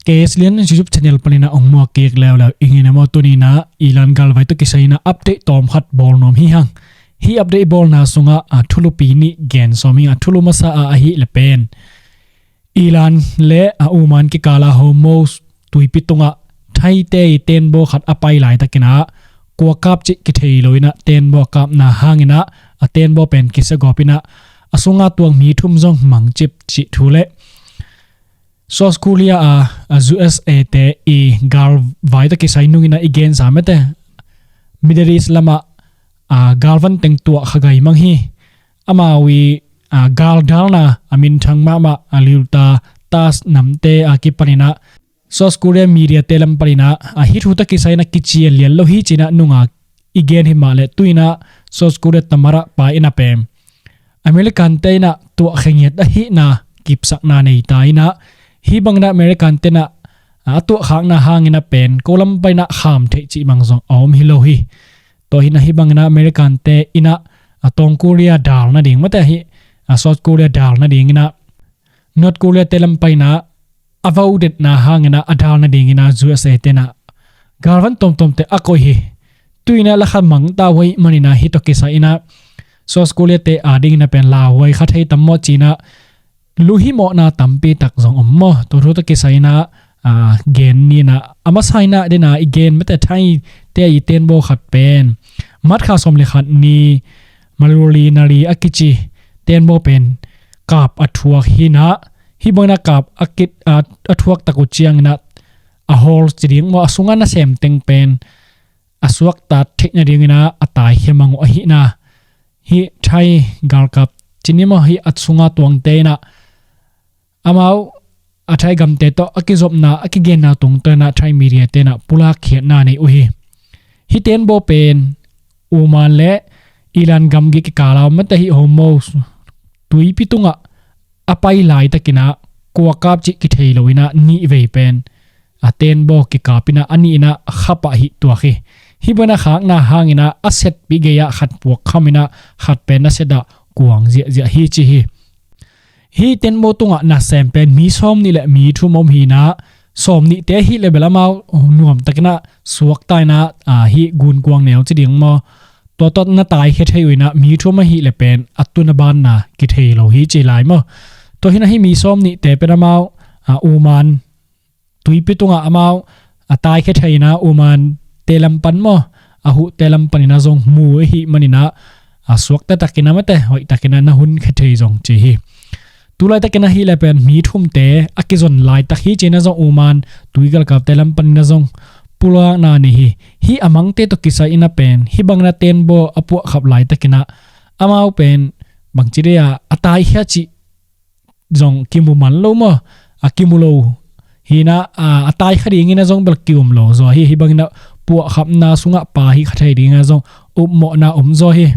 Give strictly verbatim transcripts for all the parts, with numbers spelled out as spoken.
K S Lian YouTube channel panin ah ong muak kik leuleu ing in ah maw, tuni in ah Iran galvai tawh kisai in ah update tawm khat bawl nuam hi hang. Hih update bawlna sungah a thulupi nih gen sawm ing. A thulu masa ah ahih leh pen Iran le a Oman kikal a Hormuz tuipi tungah Thaite i tenbaw khat a pai laitakin ah kua kap cih kithei lo in ah tenbaw a kapna hangin ah a tenbaw pen kisiagawp in ah a sunga tuang mi thum zong mangcip cih thu le South Korea a, a U S A te i galvai tawh kisai nung in ah i gensa mete Middle East lamah a galvan teng tuah kha gai mang hi. Amau i a galdalna a minthang mahmah a liuta Tass namte a kipanin ah South Korea media te lam panin ah a hih thu tawh kisai in ah kici a lian lo hi ci in ah nunga i gen hi mah leh tu in ah South Korea tamara pai in ah pen American te in ah tuah khengiat ahihna kipsakna nei ta in ah hih bangin ah American te in ah a tuahkhakna hangin ah pen ko lam panin ah kham theih cih mang zong a om hi lo hi. Tua hi in ah hih bangin ah American te in ah a Tawng Korea dal nading mate hi a South Korea dal nading in ah North Korea te lam panin ah a vaudetna hangin ah a dal nading in ah U S A te in ah galvan tuamtuamte a koih hi. Tu in ah la kha mang ta uh ahih manin ah hih tawh kisai in ah South Korea te a dingin ah pen lauhuai kha thei tam maw ci in ah luhimawhna tampi tak zong om maw. Tua thu tawh kisai in ah a gen ni in ah a masa in ah den a i gen mete Thaite i tenbaw khat pen March kha sawm le khat ni Maruli Nari a kici tenbaw pen kap a thuak hi in ah hih bangin ah kap a kit a, a thuak tak uh ciangin ah a hawl ci ding maw a sungah nasem teng pen a suakta theih nadingin ah a taikhia mang uh ahihna hih Thai galkap ci ni maw hih a sunga tuangte in ah amau a Thai gamte tawh a kizopna a kigenna tungtawn in ah Thai media te in ah pulak khiatna nei uh hi. Hih tenbaw pen Oman le Iran gamgi kikal a om mate hih Hormuz tuipi tungah a pai laitakin ah kua kap cih kithei lo in ah nih vei pen a tenbaw kikap in ah a nih in ah khap ah hih tuak hi. Hih bangin ah khakna hangin ah a setpih gei ah khat puak kham in ah khat pen a set ah kuang ziahziah hi ci hi. Hih tenbaw tungah nasem pen mi sawm nih le mi thum om hi in ah sawm nihte hih le bel amau nuamtakin ah suakta in ah hih gunkuang neu ci ding maw tua tawh na taikhia thei uh in ah mi thum ahih le pen a tun a banna kithei lo hi ci lai maw. Tua hi in ah hih mi sawm nihte pen amau a Oman tuipi tungah amau a taikhia thei in ah Oman te lam pan maw a huhte lam panin ah zong mu ahih manin ah a suakta takin ah mate hoih takin ah na hun khia thei zong ci hi. Tulaitakin ahih le pen mi thumte a kizon laitak hi ci in ah zong Oman tui galkapte lam panin ah zong pulakna nei hi. Hih a mangte tawh kisai in ah pen hih bangin ah tenbaw a puahkhap laitakin ah amau pen bangci dei a a taikhia cih zong kimu man lo maw a kimu lo hi in ah a taikha dingin ah zong bel kium lo zaw hi. Hih bangin ah puahkhapna sungah pha hi kha thei dingin ah zong upmawhna om zaw hi.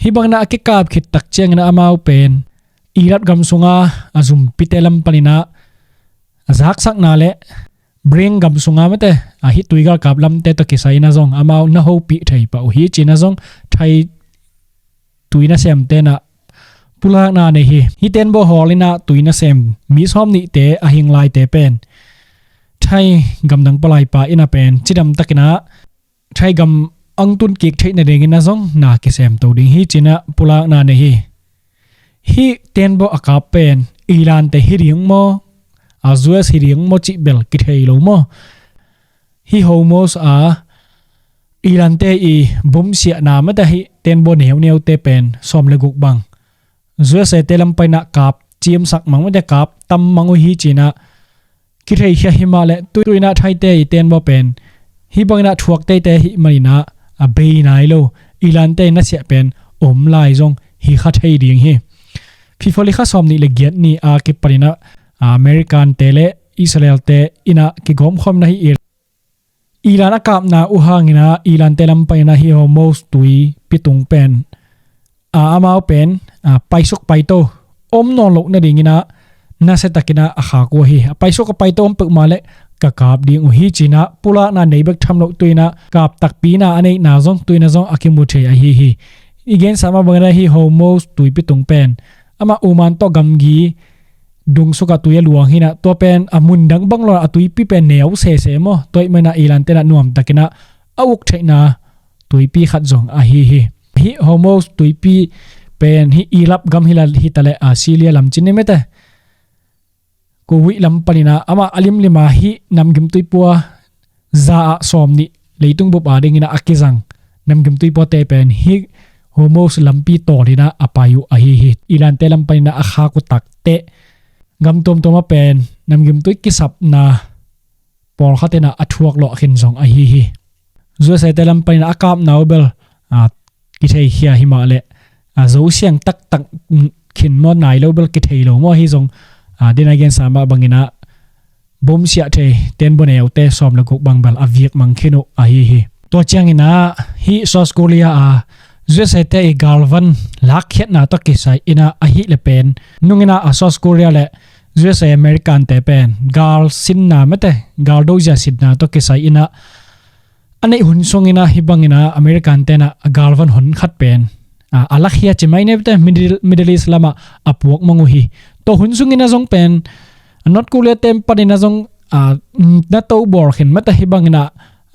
Hih bangin ah a kikap khit tak ciangin ah amau pen Iraq gam sunga a zumpite lam panin ah a zaksakna le Bahrain gam sunga mate a hih tui galkap lamte tawh kisai in ah zong amau na hopih thei pah uh hi ci in ah zong Thai tui nasemte in ah pulakna nei hi. Hih tenbaw hawl in ah tui nasem mi sawm nihte a hing laite pen Thai gamdang palai pa in ah pen cidam takin ah Thai gam ang tun kik theih nadingin ah zong na kisem to ding hi ci in ah pulakna nei hi. Hih tenbaw a kap pen Iran te hi ding maw a U S hi ding maw cih bel kithei lo maw. Hih Hormuz a Iran te i bom siahna mate hih tenbaw neuneute pen sawm le guk bang U S A te lam panin ah kap ciamsak mang mate kap tam mang uh hi ci in ah kitheikhia hi mah leh tu in ah Thaite i tenbaw pen hih bangin ah thuak teitei ahih manin ah a bei nai lo Iran te in ah siah pen om lai zong hi kha thei ding hi. February kha sawm nih le giat ni a kipanin ah American te le Israel te in ah kigawmkhawmna hi. Iran a kapna uh hangin ah Iran te lam panin ah hih Hormuz tuipi tung pen a amau pen a paisuk paito om nawn loh nadingin ah nasia takin ah a khak uh hi. A paisuk a paito om peuhmah leh ka kap ding uh hi ci in ah pulakna nei bek tham loh tu in ah kap takpi in ah a neihna zong tu in ah zong a kimu thei ahi hi. I gensa mah bangin ah hih Hormuz tuipi tung pen amah Oman tawh gamgi dungsuk ah tui a luang hi in ah, tua pen a mun dang bang lo a tuipi pen neu sese maw. Tua ahih manin ah Iran te in ah nuamtak in ah a uk theihna tuipi khat zong ahi hi. Hih Hormuz tuipi pen hih Iraq gam hi la hi ta leh, a, Syria lam ci ni maw te, Kuwait lam panin ah amah a limlim a hih namgimtui pua za ah sawmnih leitung bup a dingin ah a kizang namgimtui puate pen hih Hormuz lampi tawl in ah a pai uh ahi hi. Iran te lam panin ah a khak uh tak teh gam tuamtuam ah pen namgimtui kisapna pawlkhat in ah a thuak lawh khin zong ahi hi. U S A te lam panin ah a kapna uh bel, a, kithei khia hi mah leh, a, zo siang taktak, mm, khin maw nai lo bel kithei lo maw, ahi zong, a, dena gensa mah bangin ah bom siah thei ten bom neu te sawm le guk bang bel a vik mang khin uh ahi hi. Tua ciangin ah hih South Korea a U S A te i galvan lakkhiatna tawh kisai in ah ahih leh pen nungin ah a South Korea le U S A American te pen gal sinna maw te, gal dozia sinna tawh kisai in ah a neih hun sungin ah hih bangin ah American te in ah a galvan hon khat pen, a, a lakhia ci mai ni maw te, Middle, Middle East lam ah a puak mang uh hi. Tua hun sungin ah zong pen, a, North Korea te panin ah zong, a, na to bawl khin maw te, hih bangin ah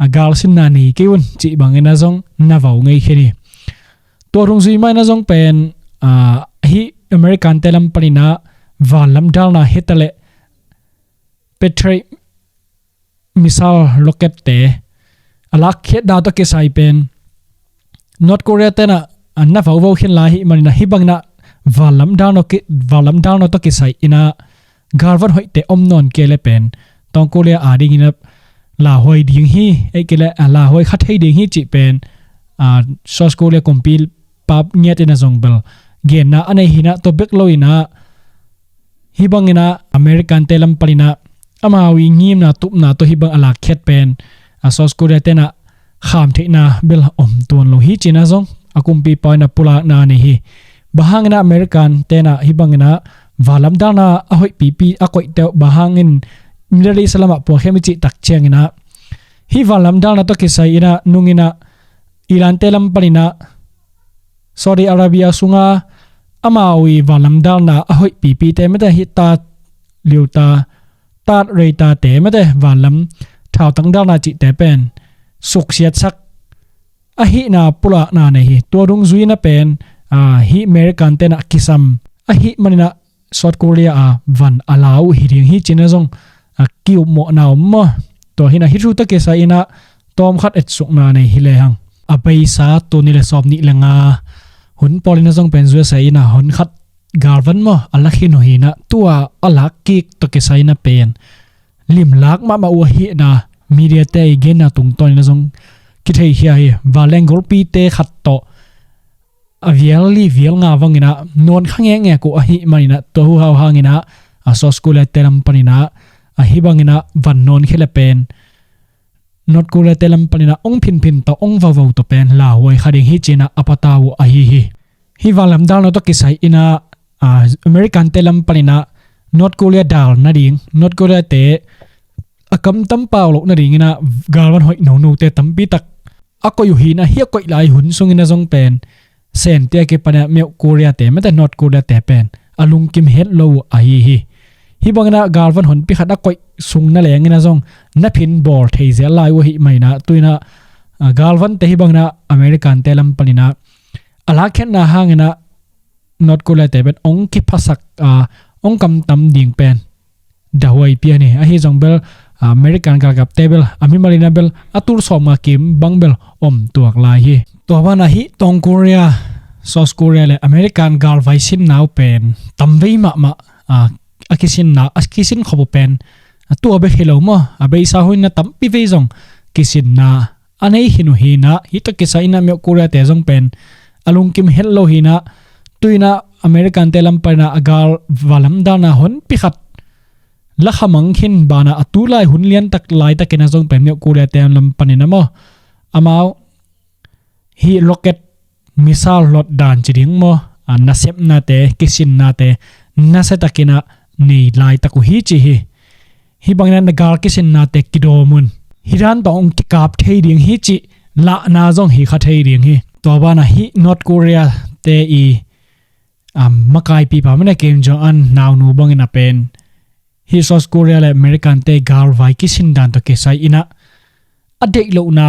a gal sinna nei kei un cih bangin ah zong na vau ngei khin hi. Tua dungzui mah in ah zong pen, a, hih American te lam panin ah vanlam dalna hi ta leh Patriot missile rocket te a lakkhiatna tawh kisai pen North Korea te in ah, a, na vauvau khin lai ahih manin ah hih bangin ah vanlam dalna ki, vanlam dalna tawh kisai in ah galvan hoihte om nawn kei leh pen Tawng Korea a dingin ah lauhuai ding hi, ei kei leh, a, lauhuai kha thei ding hi cih pen, a, South Korea kumpi pa ngiat in ah zong bel genna a nei hi in ah, tua bek lo in ah hih bangin ah American te lam panin ah amau i ngimna tupna tawh hih bang a lakkhiat pen, a, South Korea te in ah kham theihna bel om tuan lo hi ci in ah zong a kumpipa in ah pulakna nei hi. Bang hangin ah American te in ah hih bangin ah vanlam dalna a hoihpipi a koihte uh bang hangin Middle East lam ah puak hiam i cih tak ciangin ah hih vanlam dalna tawh kisai in ah nungin ah Iran te lam panin ah Saudi Arabia sunga amau i vanlam dalna a hoihpipi te maw te, hih tat liu ta, tat rei ta te maw te, vanlam thautang dalna cihte pen suksiatsak ahihna pulakna nei hi. Tua dungzui in ah pen, a, hih American te in ah kisam ahih manin ah South Korea a van a la uh hi ding hi ci in ah zong, a, ki-upmawhna om maw. Tua hi in ah hih thu tawh kisai in ah tawmkhat etsukna nei hi lehang, a beisa tul nih le sawmnih le nga hun pawl in ah zong pen U S A in ah hon khat galvan maw a la khin uh hi in ah, tua a lak kik tawh kisai in ah pen limlak mahmah uh ahihna media te i genna tungtawn in ah zong kitheikhia hi. Vanleng golpite khat tawh a vial li vial nga bangin ah nawn kha ngekngek uh ahih manin ah, tua huhau hangin ah, a, South Korea te lam panin ah, a, hih bangin ah van nawn khia leh pen North Korea te lam panin ah ong phinphin tawh ong vauvau tawh pen lauhuai kha ding hi ci in ah a patau uh ahi hi. Hih vanlam dalna tawh kisai in ah, a, American te lam panin ah North Korea dal nading, North Korea te a kamtam pau loh nadingin ah galvan hoih nono te tampi tak a koih uh hi in ah, hih a koih lai hun sungin ah zong pen Sen te a kipan in ah Meuh Korea te maw te, North Korea te pen a lungkim het lo uh ahi hi. Hih bangin ah galvan honpi khat a koih sung nalengin ah zong na phin bawl thei zel lai uh ahih manin ah, tu in ah, a, galvan te hih bangin ah American te lam panin ah a lakkhiatna hangin ah North Korea te pen ong kiphasak, a, ong kamtam ding pen dahuai pian hi. Ahi zong bel, a, American galkapte bel a mimal in ah bel a tul sawmnga kim bang bel om tuak lai hi. Tua ban ah hih Tawng Korea, South Korea le American galvai sinna uh pen tamvei mahmah, a, a kisinna, a kisin khop uh pen, a, tua bek hi lo maw, a beisa hun in ah tampi vei zong kisinna a nei khin uh hi in ah, hih tawh kisai in ah Meuh Korea te zong pen a lungkim het lo hi in ah, tu in ah American te lam panin ah a gal vanlam dalna honpi khat la khamang khin banah, a tu lai hun liantak laitakin ah zong pen Meuh Korea te lam panin ah maw, amau hih rocket missile hlawt dan ci ding maw, a, nasepnate, kisinnate nasiatakin ah nei laitak uh hi ci hi. Hih bangin ah na gal kisinnate kidawm un. Hih dan tawh hong kikap thei ding hi cih lahna zong hi kha thei ding hi. Tua banah hih North Korea te i a makaipipa mane Kim Jong Un naunu bangin a pen hih South Korea le American te galvai kisin dan tawh kisai inah a deih lohna,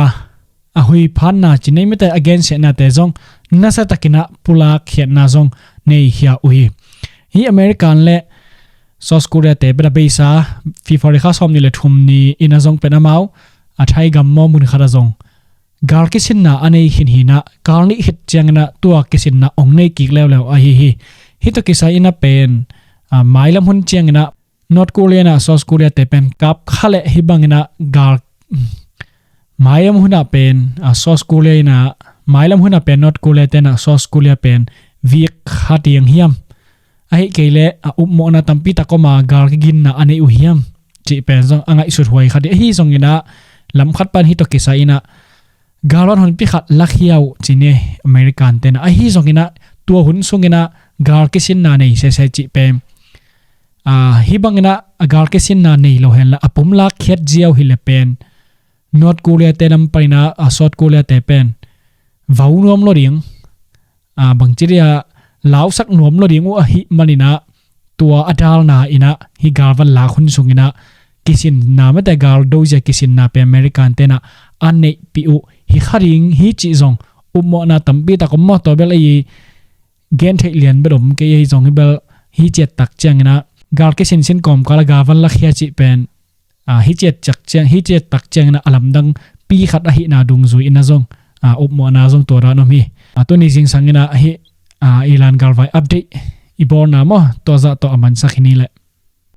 a huiphanna ci nei mite a gensiatnate zong nasatakinah pulak khiatna zong nei khia uh hi. Hih American le South Korea te beta beisa February kha sawm nih le thum ni inah zong pen amau a Thai gam maw mun khat a zong gal kisinna a nei khin hinah gal nih khit cianginah tua kisinna ong nei kik leuleu ahi hi. Hih tawh kisai inah pen a, mailam hun cianginah North Korea inah South Korea te pen kap kha le hih banginah gal mailam hunah pen a, South Korea inah mailam hunah pen North Korea te inah South Korea pen vik kha ding hiam, ahi kei le a upmawhna tampi tak om a gal kiginna a nei uh hiam cih pen zong a ngaihsut huai kha ding ahi zonginah lam khat pan hih tawh kisai inah gal hon honpi khat lakhia uh ci ni American te inah ahi zonginah tua hun sunginah gal kisinna nei sese cih pen a, hih banginah a gal kisinna nei lo henla a pumlak khiat ziau hi le pen North Korea te lam paninah a South Korea te pen vau nuam lo ding a, bangci dia lausak nuam lo ding uh ahi maninah tua a dalna inah hih galvan lak hun sunginah kisinna mate gal dozia kisinna pen American te inah a neihpih uh hi kha ding hi cih zong upmawhna tampi tak om maw tua bel ei gen theih lian bel om kei ahi zong hi bel hih ciat tak cianginah gal kisinsin kawmkal a galvan lakhia cih pen a, hih ciat tak ciang hih ciat tak cianginah a lamdang pi khat ahihna dungzui inah zong a, upmawhna zong tua dan om hi. A, tuni zingsanginah hih a, Iran galvai update i bawlna maw tua zah tawh a mansak hi ni leh.